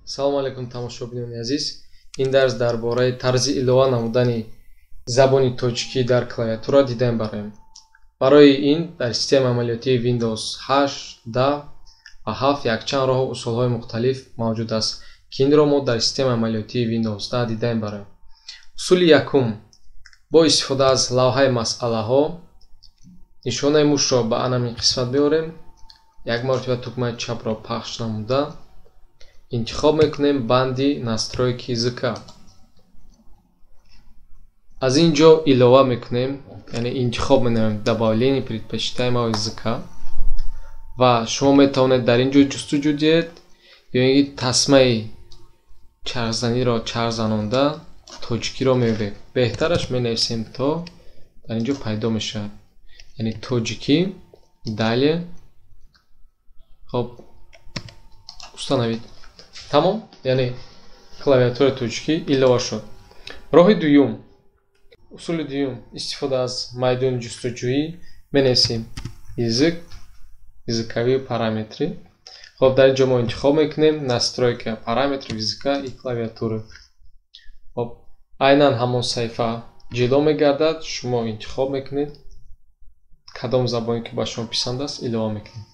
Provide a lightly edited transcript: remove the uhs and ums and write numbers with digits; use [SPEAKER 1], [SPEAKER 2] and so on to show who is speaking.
[SPEAKER 1] Салому алайкум, тамошобинони азиз. Ин дарс дар бораи тарзи илова намудани забони тоҷикӣ дар клавиатура дидаем бароем. Барои ин дар системаи амалиётии Windows 8, 10 ва 7 якчанд роҳу усулҳои мухталиф мавҷуд аст, ки инро мо дар системаи амалиётии Windows 10 дидаем бароем. Усули якум: бо истифода аз лавҳаи масъалаҳо нишонаи мушро ба анамин қисмат меорем, як маротиба тугмаи чапро пахш намуда интихоб мекунем банди «Настройки языка». Аз ин ҷо илова мекунем, яъне интихоб менамоем «Добавление предпочитаемого языка», ва шумо метавонед дар ин ҷо ҷустуҷӯ диҳед ё ин ки тасмаи чархзаниро чарх занонда тоҷикиро меёбед. Беҳтараш менависем, то дар ин ҷо пайдо мешавад, яъне тоҷикӣ. Далее, хоб, «Установить». Тамом, яъне клавиатураи тоҷикӣ илова шуд. Роҳи дуюм, усули дуюм: истифода аз майдони ҷустуҷӯӣ менависем «язык», «Языковые параметры». Хоб, дар ин ҷо мо интихоб мекунем «Настройка параметров языка и клавиатуры». Хоб, айнан ҳамон саҳифа ҷило мегардад. Шумо интихоб мекунед, кадом забоне ки ба шумо писанд аст, илова мекунед.